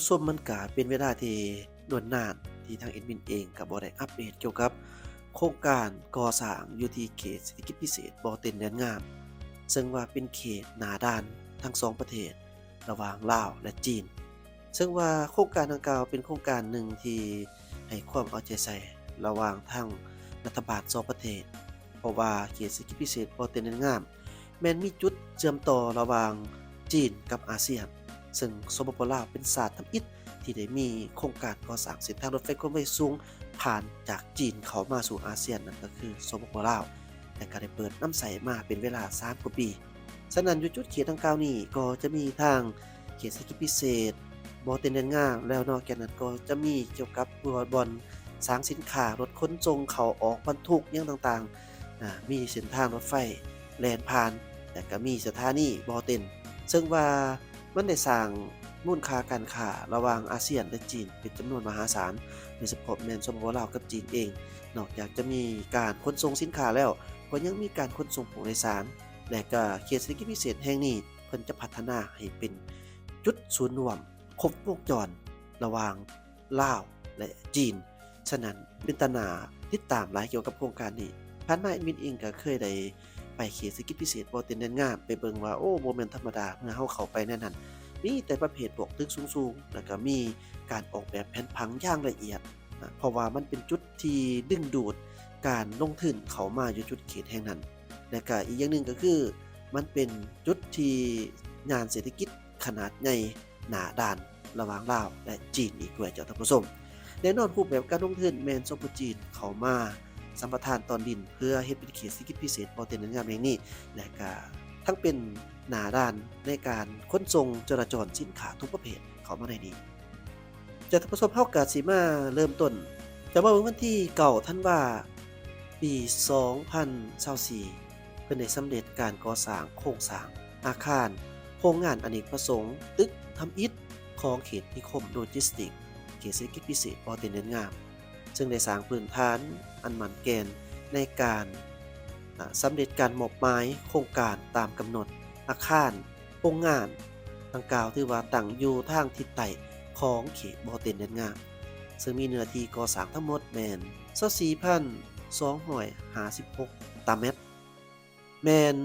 ຊົມ ມັນກະເປັນເວລາທີ່ດົນນານ ທີ່ທາງແອດມິນເອງກະບໍ່ໄດ້ອັບເດດກ່ຽວກັບໂຄງການກໍ່ສ້າງຢູ່ທີ່ເຂດເສດຖະກິດພິເສດບໍ່ເຕັນແດນງາມ ເຊິ່ງວ່າເປັນເຂດໜ້າດ່ານທັງສອງປະເທດ ລະຫວ່າງລາວ ແລະ ຈີນ. ເຊິ່ງວ່າໂຄງການດັ່ງກ່າວເປັນໂຄງການໜຶ່ງທີ່ໃຫ້ຄວາມເອົາໃຈໃສ່ລະຫວ່າງທັງລັດຖະບານສອງປະເທດ, ເພາະວ່າເຂດເສດຖະກິດພິເສດບໍ່ເຕັນແດນງາມ ແມ່ນມີຈຸດເຊື່ອມຕໍ່ລະຫວ່າງຈີນກັບອາຊຽນ, ເຊິ່ງ ສປປ ລາວ ເປັນຊາດທຳອິດທີ່ໄດ້ມີໂຄງການກໍ່ສ້າງເສັ້ນທາງລົດໄຟຄວາມໄວສູງຜ່ານຈາກຈີນເຂົ້າມາສູ່ອາຊຽນ, ນັ້ນກໍຄື ສປປ ລາວ ແລະ ກໍໄດ້ເປີດນຳໃຊ້ມາເປັນເວລາສາມກວ່າປີ. ສະນັ້ນ ຢູ່ຈຸດເຂດດັ່ງກ່າວນີ້ກໍຈະມີທາງເຂດເສດຖະກິດພິເສດບໍ່ເຕັນແດນງາມ, ແລ້ວນອກຈາກນັ້ນກໍຈະມີກ່ຽວກັບບ່ອນສາງສິນຄ້າ, ລົດຂົນສົ່ງເຂົ້າອອກບັນທຸກຫຍັງຕ່າງໆ, ອາ ມີເສັ້ນທາງລົດໄຟແລ່ນຜ່ານ ແລະ ກໍມີສະຖານີບໍ່ເຕັນ, ເຊິ່ງວ່າມັນໄດ້ສ້າງມູນຄ່າການຄ້າລະຫວ່າງອາຊຽນ ແລະ ຈີນເປັນຈຳນວນມະຫາສານ, ໂດຍສະເພາະແມ່ນ ສປປ ລາວ ກັບຈີນເອງ. ນອກຈາກຈະມີການຂົນສົ່ງສິນຄ້າແລ້ວ, ກໍຍັງມີການຂົນສົ່ງຜູ້ໂດຍສານ ແລະ ກໍເຂດເສດຖະກິດພິເສດແຫ່ງນີ້ ເພິ່ນຈະພັດທະນາໃຫ້ເປັນຈຸດສູນລວມຄົບວົງຈອນລະຫວ່າງລາວ ແລະ ຈີນ. ສະນັ້ນ ເປັນຕາໜ້າຕິດຕາມຫຼາຍກ່ຽວກັບໂຄງການນີ້. ຜ່ານມາແອດມິນເອງກໍເຄີຍໄດ້ໄປເຂດເສດຖະກິດພິເສດບໍ່ເຕັນແດນງາມ ໄປເບິ່ງວ່າ ໂອ້ ບໍ່ແມ່ນທຳມະດາ, ເມື່ອເຮົາເຂົ້າໄປໃນນັ້ນ ມີແຕ່ປະເພດພວກຕຶກສູງໆ ແລ້ວກໍມີການອອກແບບແຜນຜັງຢ່າງລະອຽດ, ນະ ເພາະວ່າມັນເປັນຈຸດທີ່ດຶງດູດການລົງທຶນເຂົ້າມາຢູ່ຈຸດເຂດແຫ່ງນັ້ນ ແລະ ກະອີກຢ່າງໜຶ່ງກໍຄື ມັນເປັນຈຸດທີ່ຍ່ານເສດຖະກິດຂະໜາດໃຫຍ່ໜ້າດ່ານລະຫວ່າງລາວ ແລະ ຈີນອີກດ້ວຍ ເຈົ້າທ່ານຜູ້ຊົມ. ແນ່ນອນ ຮູບແບບການລົງທຶນແມ່ນ ສປປ ຈີນ ເຂົ້າມາສຳປະທານຕອນດິນ ເພື່ອເຮັດເປັນເຂດເສດຖະກິດພິເສດບໍ່ເຕັນແດນງາມແຫ່ງນີ້ ແລະ ກະທັງເປັນໜ້າດ່ານໃນການຂົນສົ່ງຈະລາຈອນສິນຄ້າທຸກປະເພດເຂົ້າມາໃນນີ້. ຈາກທ່ານຜູ້ຊົມ ເຮົາກະຊິມາເລີ່ມຕົ້ນ ຈະມາເບິ່ງວັນທີເກົ້າທັນວາ ປີສອງພັນຊາວສີ່ ເພິ່ນໄດ້ສຳເລັດການກໍ່ສ້າງໂຄງສ້າງອາຄານໂຮງງານອະເນກປະສົງ ຕຶກທຳອິດຂອງເຂດນິຄົມໂລຈິສຕິກ ເຂດເສດຖະກິດພິເສດບໍ່ເຕັນແດນງາມ, ເຊິ່ງໄດ້ສ້າງພື້ນຖານອັນໝັ້ນແກ່ນໃນການ ອາ ສຳເລັດການມອບໝາຍໂຄງການຕາມກຳນົດ. ອາຄານໂຮງງານດັ່ງກ່າວຖືວ່າຕັ້ງຢູ່ທາງທິດໃຕ້ຂອງເຂດບໍ່ເຕັນແດນງາມ, ເຊິ່ງມີເນື້ອທີ່ກໍ່ສ້າງທັງໝົດແມ່ນຊາວສີ່ພັນສອງຮ້ອຍຫ້າສິບຫົກຕາແມັດ, ແມ່ນ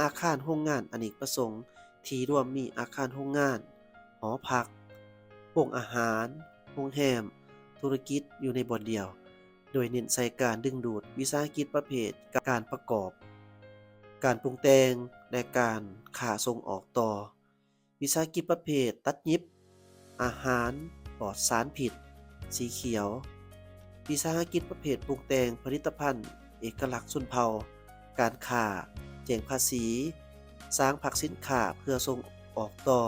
ອາຄານໂຮງງານອະເນກປະສົງ ທີ່ລວມມີອາຄານໂຮງງານ, ຫໍພັກ, ໂຮງອາຫານ, ໂຮງແຮມ, ທຸລະກິດຢູ່ໃນບ່ອນດຽວ. ໂດຍເນັ້ນໃສ່ການດຶງດູດວິສາຫະກິດປະເພດການປະກອບ, ການປຸງແຕ່ງ ແລະ ການຄ້າສົ່ງອອກຕໍ່, ວິສາຫະກິດປະເພດຕັດຫຍິບ, ອາຫານປອດສານພິດ, ສີຂຽວ, ວິສາຫະກິດປະເພດປຸງແຕ່ງຜະລິດຕະພັນເອກະລັກຊົນເຜົ່າ, ການຄ້າ, ແຈ້ງພາສີ, ສ້າງພັກສິນຄ້າເພື່ອສົ່ງອອກຕໍ່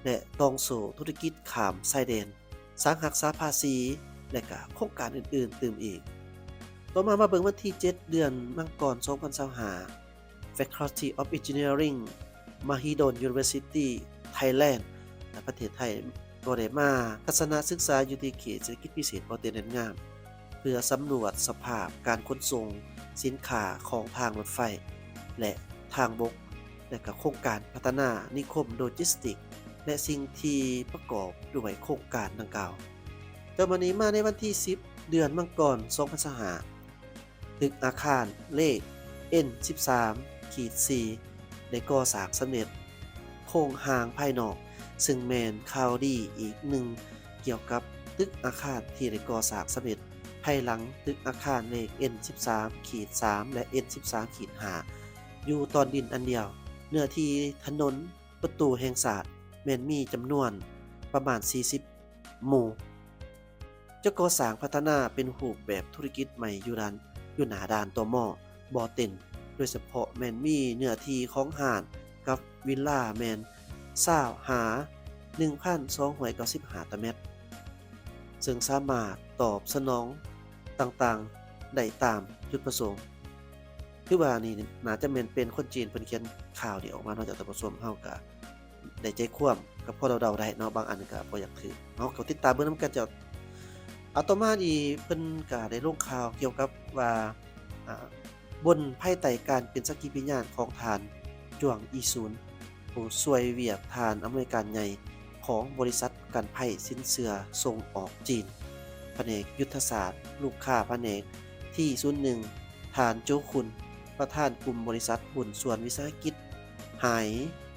ແລະ ຕ່ອງໂສ້ທຸລະກິດຂ້າມຊາຍແດນ, ສ້າງຮັກສາພາສີ ແລະ ກະໂຄງການອື່ນໆຕື່ມອີກ. ຕໍ່ມາ ມາເບິ່ງວັນທີເຈັດ ເດືອນມັງກອນ ສອງພັນຊາວຫ້າ Faculty of Engineering Mahidol University Thailand ປະເທດໄທ ກໍໄດ້ມາທັດສະນະສຶກສາຢູ່ທີ່ເຂດເສດຖະກິດພິເສດບໍ່ເຕັນແດນງາມ ເພື່ອສຳຫຼວດສະພາບການຂົນສົ່ງສິນຄ້າຂອງທາງລົດໄຟ ແລະ ທາງບົກ ແລະ ກະໂຄງການພັດທະນານິຄົມໂລຈິສຕິກ ແລະ ສິ່ງທີ່ປະກອບດ້ວຍໂຄງການດັ່ງກ່າວ. ຕໍ່ມານີ້ ມາໃນວັນທີສິບ ເດືອນມັງກອນ ສອງພັນຊາວຫ້າ ຕຶກອາຄານເລກ ເອັນສິບສາມ ຂີດສີ່ ໄດ້ກໍ່ສ້າງສຳເລັດໂຄງຮ່າງພາຍນອກ, ເຊິ່ງແມ່ນຂ່າວດີອີກໜຶ່ງກ່ຽວກັບຕຶກອາຄານທີ່ໄດ້ກໍ່ສ້າງສຳເລັດ ພາຍຫຼັງຕຶກອາຄານເລກ ເອັນສິບສາມ ຂີດສາມ ແລະ ເອັນສິບສາມ ຂີດຫ້າ ຢູ່ຕອນດິນອັນດຽວ. ເນື້ອທີ່ຖະໜົນປະຕູແຫ່ງຊາດແມ່ນມີຈຳນວນປະມານສີ່ສິບ ໝູ່ ຈະກໍ່ສ້າງພັດທະນາເປັນຮູບແບບທຸລະກິດໃໝ່ຢູ່ດ້ານ ຢູ່ໜ້າດ່ານ ຕມ ບໍ່ເຕັນ, ໂດຍສະເພາະແມ່ນມີເນື້ອທີ່ຂອງຮ້ານກັບວິລລາແມ່ນຊາວຫາໜຶ່ງພັນສອງຮ້ອຍເກົ້າສິບຫ້າຕາແມັດ, ເຊິ່ງສາມາດຕອບສະໜອງຕ່າງໆໄດ້ຕາມຈຸດປະສົງ. ຄືວ່ານີ້ໜ້າຈະແມ່ນເປັນຄົນຈີນເພິ່ນຂຽນຂ່າວນີ້ອອກມາເນາະ ເຈົ້າທ່ານຜູ້ຊົມ, ເຮົາກະ ໄດ້ໃຈຄວາມ ກໍພໍເດົາໆໄດ້ເນາະ, ບາງອັນກໍບໍ່ຢາກຖືກ. ເຮົາກໍຕິດຕາມເບິ່ງນຳກັນເຈົ້າ. ອາ ຕໍ່ມານີ້ເພິ່ນກໍໄດ້ລົງຂ່າວກ່ຽວກັບວ່າ ອາ ບົນພາຍໃຕ້ການເປັນສັກຂີພະຍານຂອງທ່ານ ຈວງ ອີຊຸນ ຜູ້ຊ່ວຍວຽກທ່ານອຳນວຍການໃຫຍ່ຂອງບໍລິສັດ ກັນໄພສິນເຊື່ອສົ່ງອອກຈີນ, ພະແນກຍຸດທະສາດລູກຄ້າພະແນກທີສູນໜຶ່ງ ທ່ານ ໂຈ ຄຸນ ປະທານກຸ່ມບໍລິສັດຫຸ້ນສ່ວນວິສາຫະກິດຫາຍ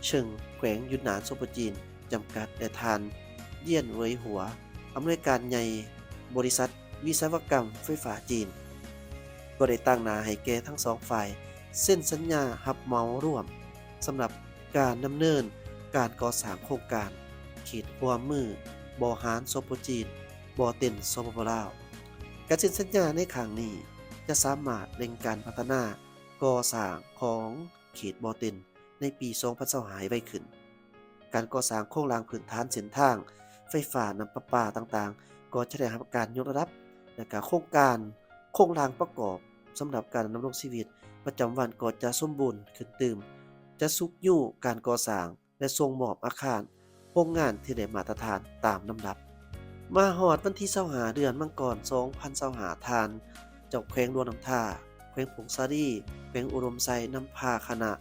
ເຊິງ ແຂວງຢຸນນານ ສປ ຈີນ ຈຳກັດ ແລະ ທ່ານ ຢຽນ ເຫວີຍຫົວ ອຳນວຍການໃຫຍ່ບໍລິສັດວິສະວະກຳໄຟຟ້າຈີນ ກໍໄດ້ຕາງໜ້າໃຫ້ແກ່ທັງສອງຝ່າຍເຊັນສັນຍາຮັບເໝົາຮ່ວມ ສຳລັບການດຳເນີນການກໍ່ສ້າງໂຄງການເຂດຮ່ວມມືບໍ່ຫານ ສປ ຈີນ ບໍ່ເຕັນ ສປປ ລາວ. ການເຊັນສັນຍາໃນຄັ້ງນີ້ຈະສາມາດເລັ່ງການພັດທະນາກໍ່ສ້າງຂອງເຂດບໍ່ເຕັນໃນປີສອງພັນຊາວຫ້າໃຫ້ໄວຂຶ້ນ. ການກໍ່ສ້າງໂຄງລ່າງພື້ນຖານເສັ້ນທາງໄຟຟ້າ, ນ້ຳປະປາຕ່າງໆ ກໍຈະໄດ້ຮັບການຍົກລະດັບ ແລະ ກະໂຄງການໂຄງລ່າງປະກອບສຳລັບການດຳລົງຊີວິດປະຈຳວັນກໍຈະສົມບູນຂຶ້ນຕື່ມ, ຈະຊຸກຍູ້ການກໍ່ສ້າງ ແລະ ສົ່ງມອບອາຄານໂຮງງານທີ່ໄດ້ມາດຕະຖານຕາມລຳດັບ. ມາຮອດວັນທີຊາວຫ້າ ເດືອນມັງກອນ ສອງພັນຊາວຫ້າ ທ່ານເຈົ້າແຂວງຫຼວງນ້ຳທາ, ແຂວງຜົ້ງສາລີ, ແຂວງອຸດົມໄຊ ນຳພາຄະນະ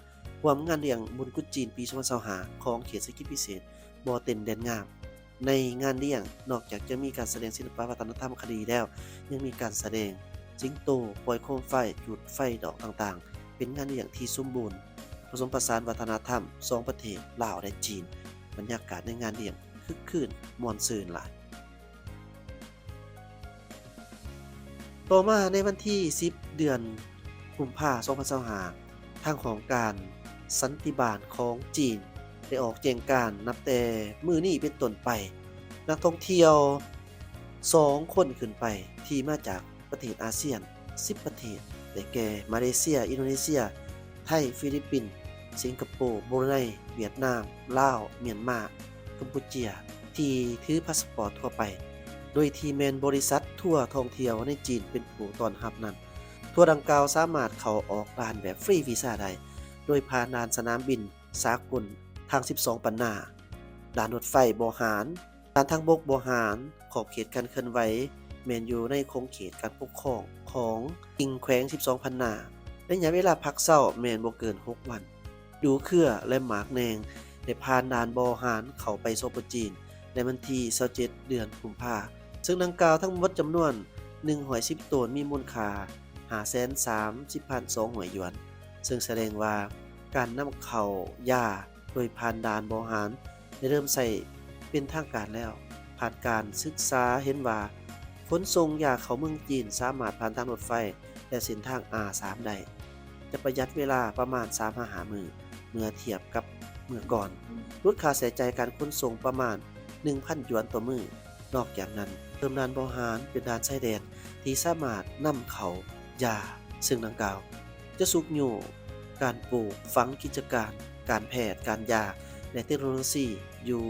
ຮ່ວມງານລ້ຽງບຸນກຸດຈີນປີສອງພັນຊາວຫ້າ ຂອງເຂດເສດຖະກິດພິເສດບໍ່ເຕັນແດນງາມ. ໃນງານລ້ຽງ ນອກຈາກຈະມີການສະແດງສິລະປະວັດທະນະທຳຄະດີແລ້ວ ຍັງມີການສະແດງສິງໂຕ, ປ່ອຍໂຄມໄຟ, ຈູດໄຟດອກຕ່າງໆ ເປັນງານລ້ຽງທີ່ສົມບູນ ປະສົມປະສານວັດທະນະທຳສອງປະເທດ ລາວ ແລະ ຈີນ. ບັນຍາກາດໃນງານລ້ຽງຄຶກຄື້ນມ່ວນຊື່ນຫຼາຍ. ຕໍ່ມາໃນວັນທີສິບ ເດືອນກຸມພາ ສອງພັນຊາວຫ້າ ທາງຫ້ອງການສັນຕິບານຂອງຈີນ ໄດ້ອອກແຈ້ງການ ນັບແຕ່ມື້ນີ້ເປັນຕົ້ນໄປ ນັກທ່ອງທ່ຽວສອງຄົນຂຶ້ນໄປ ທີ່ມາຈາກປະເທດອາຊຽນສິບປະເທດ ໄດ້ແກ່ ມາເລເຊຍ, ອິນໂດເນເຊຍ, ໄທ, ຟີລິບປິນ, ສິງກະໂປ, ບຣູໄນ, ຫວຽດນາມ, ລາວ, ມຽນມາ, ກຳປູເຈຍ ທີ່ຖືພາສະປອດທົ່ວໄປ ໂດຍທີ່ແມ່ນບໍລິສັດທົວທ່ອງທ່ຽວໃນຈີນເປັນຜູ້ຕ້ອນຮັບນັ້ນ. ທົວດັ່ງກ່າວສາມາດເຂົ້າອອກດ່ານແບບຟຣີວີຊາໄດ້ ໂດຍຜ່ານດ່ານສະໜາມບິນສາກົນທາງສິບສອງປັນນາ, ດ່ານລົດໄຟບໍ່ຫານ, ດ່ານທາງບົກບໍ່ຫານ. ຂອບເຂດການເຄື່ອນໄຫວແມ່ນຢູ່ໃນຂົງເຂດການປົກຄອງຂອງອີງແຂວງສິບສອງພັນນາ. ໄລຍະເວລາພັກເຊົາແມ່ນບໍ່ເກີນຫົກວັນ. ດູເຄືອ ແລະ ໝາກແໜ່ງ ໄດ້ຜ່ານດ່ານບໍ່ຫານເຂົ້າໄປ ສປ ຈີນ ໃນວັນທີຊາວເຈັດ ເດືອນກຸມພາ. ເຊິ່ງດັ່ງກ່າວທັງໝົດຈຳນວນໜຶ່ງຮ້ອຍສິບໂຕນ ມີມູນຄ່າຫ້າແສນສາມສິບພັນສອງຮ້ອຍຢວນ, ເຊິ່ງສະແດງວ່າການນຳເຂົ້າຢາໂດຍຜ່ານດ່ານບໍ່ຫານໄດ້ເລີ່ມໃຊ້ເປັນທາງການແລ້ວ. ຜ່ານການສຶກສາເຫັນວ່າ ຂົນສົ່ງຢາເຂົ້າເມືອງຈີນສາມາດຜ່ານທາງລົດໄຟ ແລະ ເສັ້ນທາງ ອາສາມ ໄດ້ ຈະປະຢັດເວລາປະມານສາມຫາຫ້າມື້ ເມື່ອທຽບກັບເມື່ອກ່ອນ, ຫຼຸດຄ່າໃຊ້ຈ່າຍການຂົນສົ່ງປະມານໜຶ່ງພັນຢວນຕໍ່ມື້. ນອກຈາກນັ້ນ, ເພີ່ມດ່ານບໍ່ຫານເປັນດ່ານຊາຍແດນທີ່ສາມາດນຳເຂົ້າຢາ, ເຊິ່ງດັ່ງກ່າວຈະຊຸກຍູ້ການປູກຝັງກິດຈະການການແພດ, ການຢາ ແລະ ເຕັກໂນໂລຊີຢູ່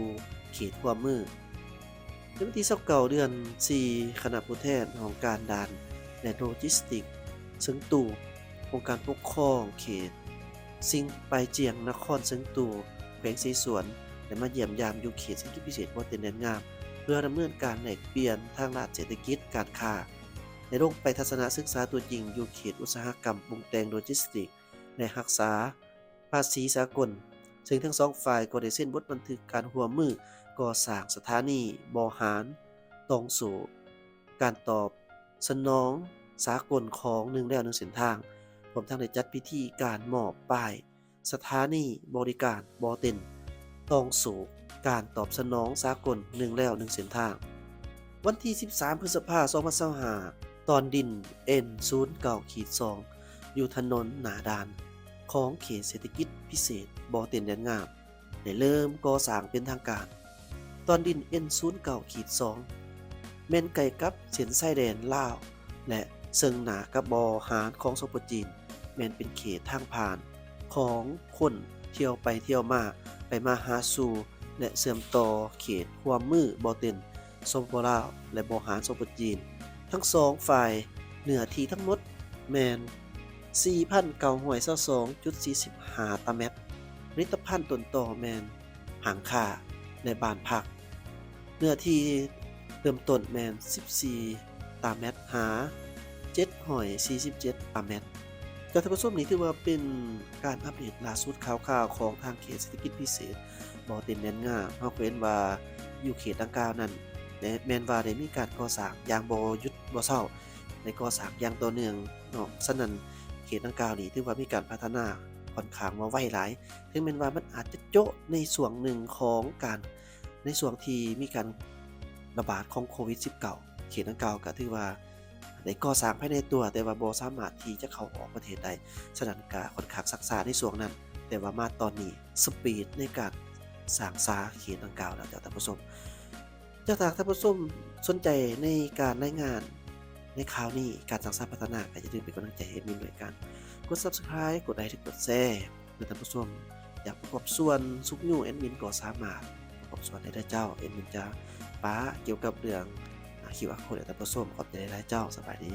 ເຂດຮ່ວມມື. ໃນວັນທີຊາວເກົ້າ ເດືອນສີ່ ຄະນະຜູ້ແທນຫ້ອງການດ່ານ ແລະ ໂລຈິສຕິກ ເຊິ່ງຕູ ອົງການປົກຄອງເຂດຊິງປາຍຈຽງ ນະຄອນເຊິ່ງຕູ ແຂວງເສສວນ ໄດ້ມາຢ້ຽມຢາມຢູ່ເຂດເສດຖະກິດພິເສດບໍ່ເຕັນແດນງາມ ເພື່ອດຳເນີນການແລກປ່ຽນທາງດ້ານເສດຖະກິດການຄ້າ ໄດ້ລົງໄປທັດສະນະສຶກສາຕົວຈິງຢູ່ເຂດອຸດສາຫະກຳປຸງແຕ່ງໂລຈິສຕິກ ແລະ ຮັກສາ ພາສີສາກົນ, ເຊິ່ງທັງສອງຝ່າຍກໍໄດ້ເຊັນບົດບັນທຶກການຮ່ວມມືກໍ່ສ້າງສະຖານີບໍ່ຫານຕອງໂສ, ການຕອບສະໜອງສາກົນຂອງໜຶ່ງແລວໜຶ່ງເສັ້ນທາງ, ພ້ອມທັງໄດ້ຈັດພິທີການມອບປ້າຍສະຖານີບໍລິການບໍ່ເຕັນຕອງໂສ, ການຕອບສະໜອງສາກົນໜຶ່ງແລວໜຶ່ງເສັ້ນທາງ. ວັນທີສິບສາມ ພຶດສະພາ ສອງພັນຊາວຫ້າ ຕອນດິນ ເອັນ ສູນເກົ້າ ຂີດ ສອງ ຢູ່ຖະໜົນໜ້າດ່ານຂອງເຂດເສດຖະກິດພິເສດບໍ່ເຕັນແດນງາມ ໄດ້ເລີ່ມກໍ່ສ້າງເປັນທາງການ. ຕອນດິນ ເອັນ ສູນເກົ້າ ຂີດ ສອງ ແມ່ນໃກ້ກັບເສັ້ນຊາຍແດນລາວ ແລະ ເຊິ່ງໜ້າກັບບໍ່ຫານຂອງ ສປ ຈີນ ແມ່ນເປັນເຂດທາງຜ່ານຂອງຄົນທ່ຽວໄປທ່ຽວມາ, ໄປມາຫາສູ່ ແລະ ເຊື່ອມຕໍ່ເຂດຮ່ວມມືບໍ່ເຕັນ ສປປ ລາວ ແລະ ບໍ່ຫານ ສປ ຈີນ. ທັງສອງຝ່າຍເນື້ອທີ່ທັງໝົດແມ່ນ ສີ່ພັນເກົ້າຮ້ອຍຊາວສອງຈຸດສີ່ສິບຫ້າ ຕາແມັດ, ຜະລິດຕະພັນຕົ້ນຕໍແມ່ນຫ້າງຄ້າ ແລະ ບ້ານພັກ. ເນື້ອທີ່ເລີ່ມຕົ້ນແມ່ນ ສິບສີ່ ຕາແມັດ ຫາ ເຈັດຮ້ອຍສີ່ສິບເຈັດ ຕາແມັດ. ເຈົ້າທ່ານຜູ້ຊົມ, ນີ້ຖືວ່າເປັນການອັບເດດລ່າສຸດຂ່າວຄາວຂອງທາງເຂດເສດຖະກິດພິເສດບໍ່ເຕັນແດນງາມ. ເຮົາກໍເຫັນວ່າ ຢູ່ເຂດດັ່ງກ່າວນັ້ນ ແມ່ນ ແມ່ນວ່າໄດ້ມີການກໍ່ສ້າງຢ່າງບໍ່ຢຸດບໍ່ເຊົາ ໄດ້ກໍ່ສ້າງຢ່າງຕໍ່ເນື່ອງເນາະ. ສະນັ້ນ ເຂດດັ່ງກ່າວນີ້ຖືວ່າມີການພັດທະນາຂ້ອນຂ້າງວ່າໄວຫຼາຍ, ເຖິງແມ່ນວ່າມັນອາດຈະໂຈະໃນຊ່ວງໜຶ່ງຂອງການ ໃນຊ່ວງທີ່ມີການລະບາດຂອງໂຄວິດສິບເກົ້າ ເຂດດັ່ງກ່າວກໍຖືວ່າໄດ້ກໍ່ສ້າງພາຍໃນຕົວ ແຕ່ວ່າບໍ່ສາມາດທີ່ຈະເຂົ້າອອກປະເທດໄດ້, ສະນັ້ນກໍຂ້ອນຂ້າງຊັກຊ້າໃນຊ່ວງນັ້ນ, ແຕ່ວ່າມາຕອນນີ້ ສະປີດໃນການສ້າງສາເຂດດັ່ງກ່າວແລ້ວ ຈາກທ່ານຜູ້ຊົມ ຈາກທ່ານຜູ້ຊົມສົນໃຈໃນການລາຍງານໃນຂ່າວນີ້ ການສ້າງສາພັດທະນາ ກໍຢ່າລືມເປັນກຳລັງໃຈໃຫ້ແອດມິນດ້ວຍການກົດ Subscribe ກົດໄລ ແລະ ກົດແຊ ເພື່ອທ່ານຜູ້ຊົມຢາກປະກອບສ່ວນຊຸກຍູ້ແອດມິນກໍສາມາດປະກອບສ່ວນໄດ້ເດີເຈົ້າ. ແອດມິນຈະປະກ່ຽວກັບເລື່ອງ QR code ໃຫ້ທ່ານຜູ້ຊົມ. ຂອບໃຈຫຼາຍໆເຈົ້າ. ສະບາຍດີ.